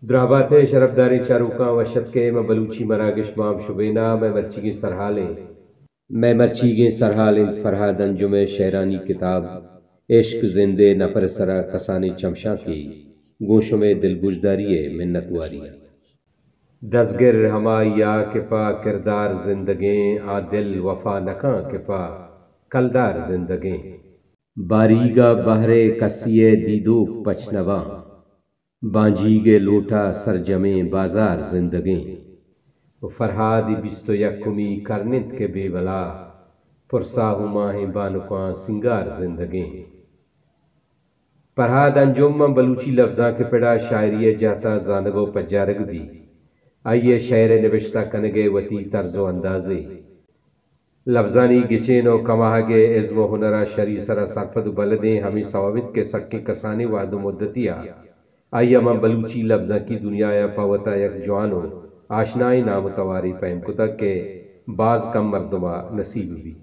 دراہ بات ئے شرپداریں چاروکاں، وش اتک ئے ماں بلوچی مراگش، ما ہم شبین ءَ۔ مئے مرچیگیں سرحال ایں، مئے مرچیگیں سرحال انت فرہاد انجم ءِ شئیرانی کتاب عشق زند ءِ نپر ءِ سرا کسانیں چمشانکے، گوں شمئے دلگوشداری ءِ منتواری ءَ۔ دزگر ہمائی ءَ کہ پہ کردار زندگیں، آ دل وفا نکاں کہ پہ کلدار زندگیں۔ باریگ ءَ بہر ءِ کسی ءِ دیدوک پچ نباں، بانجیگ ءِ لوٹ ءَ سرجمیں بازار زندگیں۔ و فرہادی بیست و یکمی کرن انت کہ بے بلا، پرساہ و ماہیں بانکاں سینگار زندگیں۔ فرہاد انجم ماں بلوچی لبزانک ءِ پڑا شاعری ءِ جہتا زانگ و پجارگ بی۔ آئی ءِ شئیر ءِ نبشتہ کنگ ءِ وتی طرز و اندازے۔ لبزانی گچین و کماہگ ءِ ازم و ہنر ءَ شری سرا سرپد و بلدیں، ہمے سوب انت کہ سکیں کسانیں وہد و مدتی ءَ آئی ءَ ماں بلوچی لبزانکی دنیا ءَ پہ وتا یک جوان و آشنائیں نام و توارے پہم کتگ کہ باز کم مردم ءَ نصیب بیت۔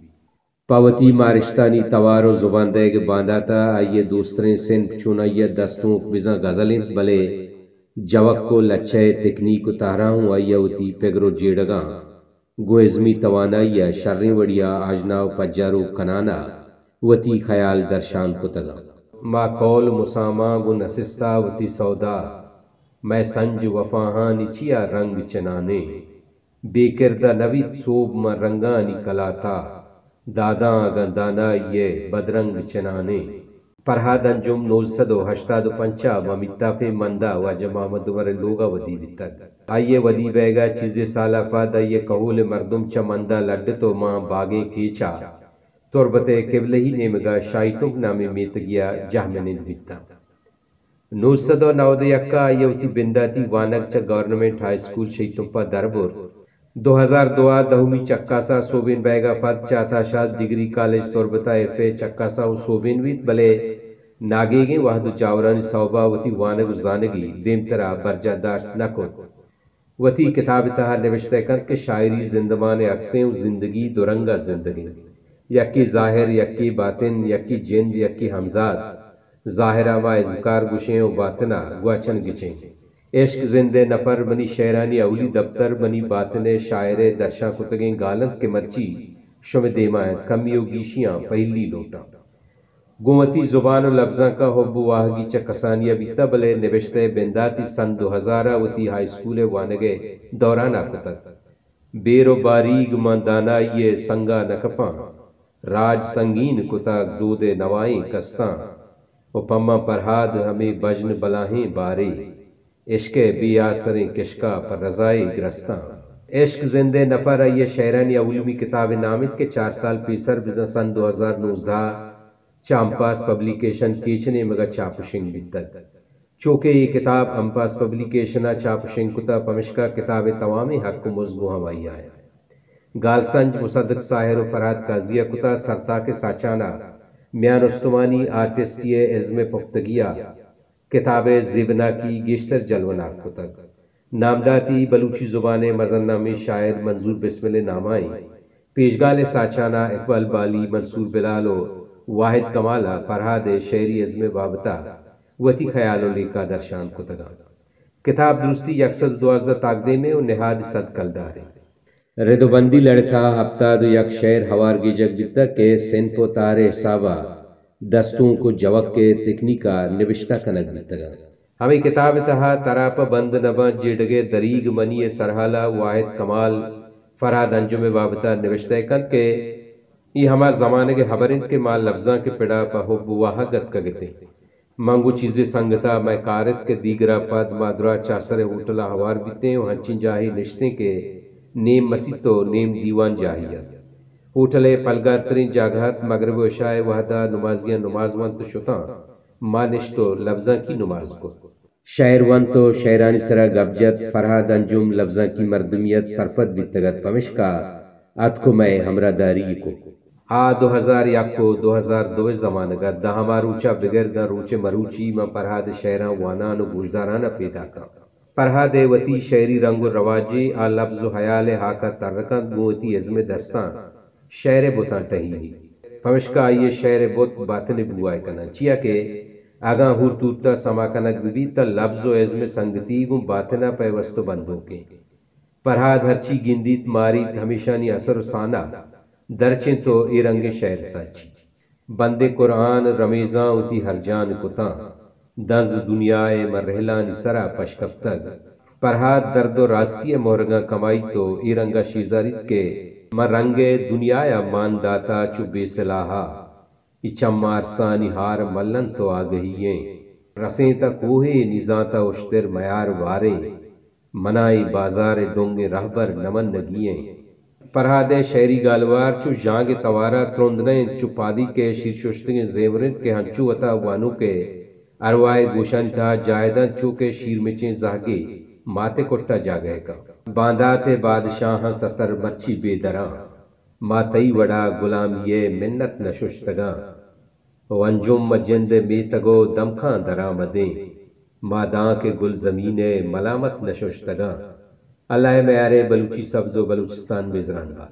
پہ وتی مارشتانی توار و زبان دئیگ ءِ باندات ءَ آئی ءِ دوستریں صنف چونائی ءَ دستونک بزاں غزل انت، بلے جوک و لچہ ءِ تکنیک و تہراہ اوں آئی ءَ وتی پگر و جیڑگاں گوں ازمی توانائی ءَ شریں وڑی ءَ آژنا و پجاروک کنان ءَ وتی خیال درشان کتگ انت۔ ما قول مساماں گوں نسستا وتی سودا، مئے سنج وفاہانی چیا رنگ چنانیں۔ بے کرد ءَ نہ بیت سوب ماں رنگانی کلاتا، داداں اگاں دانائی ءِ بدرنگ چنانیں۔ پرہاد انجم نوزدہ سد و ہشتاد و پنچ ءَ ماں میتاپیں مند ءَ واجہ محمد عمر ءِ لوگ ءَ ودی بیتگ۔ آئی ءِ ودی بئیگ ءَ چیزے سال ءَ پد آئی ءِ کہول ءِ مردم چہ مند ءَ لڈت و ماں باگیں کیچ ءَ تربت ءِ قبلہی نیمگ ءَ شاہی تمپ نامیں میتگے ءَ جہمنند بیتاں۔ نوزدہ سد و نود و یک ءَ آئی ءَ وتی بنداتی وانگ چہ گورنمنٹ ہائی اسکول شاہی تمپ ءَ در برت۔ دو ہزار دو ءَ دہمی چکاس ءَ سوبین بئیگ ءَ پد چاتا شاد ڈگری کالج تربت ءَ ایف اے چکاس ءَ اوں سوبین بیت، بلے ناگیگیں وہد و جاورانی سوب ءَ وتی وانگ و زانگی دیمتر ءَ برجاہ داشت نہ کت۔ وتی کتاب ءِ تہا نبشتہ کنت کہ شاعری زندمان ءِ عکسیں و زندگی دو رنگ ءَ زندگ انت۔ یکے ظاہر، یکے باطن، یکے جند، یکے ہمزاد۔ ظاہر ءَ ما ازمکار گوشیں و باطن ءَ گواچن گچیں۔ عشق زند ءِ نپر منی شئیرانی اولی دپتر، منی باطن ءِ شاعر ءِ درشان کتگیں گال انت کہ مرچی شمئے دیما انت، کمی و گیشیاں پہلی لوٹاں۔ گوں وتی زبان و لبزانک ءَ حب و واہگی چہ کسانی ءَ بیتہ، بلے نبشتہ ءِ بنداتی سن دو ہزار ءَ وتی ہائی اسکول ءِ وانگ ءِ دوران ءَ کتگ۔ بیر و باریگ ماں دانائی ءِ سنگ ءَ نہ کپاں، راج سنگین کتگ دود ءِ نوائیں کستاں، و پہ من پرہاد ہمے بژن بلاہیں بارے۔ عشق ءِ بے آسریں کشک ءَ پہ رضا ءِ گرستاں۔ عشق زند ءِ نپر آئی ءِ شئیرانی اولیمی کتاب ءِ نام انت کہ چار سال پیسر بزاں سن دو ہزار نوزدہ ءَ چہ ہمپاس پبلیکیشن کیچ ءِ نیمگ ءَ چاپ و شنگ بیتگ۔ چو کہ اے کتاب ہمپاس پبلیکیشن ءَ چاپ و شنگ کتگ، پمشکا کتاب ءِ توامیں حق و مزد گوں ہمائی ءَ انت۔ گالسنج مصدق ساحر و فرہاد قاضی ءَ کتگ، سرتاک ءِ ساچان ءَ میان استمانی آرٹسٹی ءِ ازم ءِ پختگی ءَ کتاب ءِ زیبناکی گیشتر جلوناک کتگ۔ نامداتی بلوچی زبان ءِ مزن نامیں شاعر منظور بسمل ءِ نام ءَ ایں۔ پیشگال ءِ ساچان ءَ اقبال بالی، منصور بلال و واحد کمال ءَ پرہاد ءِ شعری ازم ءِ بابت ءَ وتی خیال و لیکہ درشان کتگ انت۔ کتاب درستی یک سد و دوازدہ تاکدیمیں و نہادی سد کلداریں۔ رد و بندی لڑ ءِ تہا ہپتاد و یک شئیر ہوار گیجگ بیتگ کہ صنف و تہر ءِ حساب ءَ دستونک و جوک ءِ تکنیک ءَ نبشتہ کنگ بیتگ انت۔ ہمے کتاب ءِ تہا ترا پہ بند نہ باں جیڑگ ءِ دریگ منی ءِ سرحال ءَ واحد کمال فرہاد انجم ءِ بابت ءَ نبشتہ کنت کہ اے ہما زمانگ ءِ ہبر انت کہ ما لبزانک ءِ پڑ ءَ پہ حب و واہگ اتکگ اتیں۔ من گوں چیزے سنگت ءَ مئے کار ات کہ دیگر ءَ پد ما دراہ چاہسر ءِ ہوٹل ءَ ہوار بیتیں و ہنچیں جاہے نشتیں کہ نیم مسیت و نیم دیوان جاہے ات۔ ہوٹل ءِ پلگارتریں جاگہ ات۔ مگرب و عشاء ءِ وہد ءَ نمازیاں نماز ونت و شتاں۔ ما نشت و لبزانکی نماز کت۔ شئیر ونت و شئیرانی سرا گپ جت۔ فرہاد انجم لبزانکی مردمے ات، سرپد بیتگ ات، پمشکا اتک و مئے ہمراہداری کت۔ آ دو ہزار یک و دو ہزار دو ءِ زمانگ ات، داں ہما روچ ءَ بگر داں روچ ءِ مروچی من پرہاد ءِ شئیراں وانان و گوشداران ءَ پیداکاں۔ پرہاد ءِ وتی شئیری رنگ و رواجے، آ لبز و ہیال ءِ ہاک ءَ تر کنت گوں وتی ازم ءِ دستاں شئیر ءِ بتاں ٹہینیت۔ پمشکا آئی ءِ شئیر ءِ بت باطن ءِ بوہائے کناں، چیا کہ اگاں ہور تورتا سما کنگ بہ بیت، تہ لبز و ازم سنگتی گوں باطنا پیوست و بندوکیں۔ پرہاد ہرچی گندیت ماریت، ہمیشانی اثر و سانا درچینت و اے رنگیں شعر ساچی۔ بندے قرآن رمیزاں وتی ہرجان کتاں، دنز دنیائے من رہلانی سرا پش کپتگ۔ پرہاد درد و راستی ء مہرگاں کمائیت و اے رنگا شیزاریت کہ من رنگ ء دنیایا مان داتا چو بے سلاہا۔ اے چم ارسانی ہار ملنت و آگہی ایں۔ رسیں تہ کوہے نی زانتہ اشتر میار واریں۔ منا اے بازار ء ڈونگیں رہبر نہ منگی ایں۔ پرہاد ء شعری گالوار چو ژانگ ء توارا ترند نہ انت، چو پادی کہ شیر ششتگیں زیور انت کہ ہنچو وتا گوانوک ء ارواہ ء گوشانی تہا جاہ دنت، چو کہ شیرمچیں زہگے مات ء کٹا جاگہ کنت۔ باندات ء بادشاہاں ستر مرچی بے دراں، ما تئی وڑا گلامی ء منت نہ ششتگاں۔ و انجم ء جند ء میتگ و دمکاں درآمدیں، ما دانکہ گلزمین ء ملامت نہ ششتگاں۔ اللہ ء میارے بلوچی سبز و بلوچستان میزران بات۔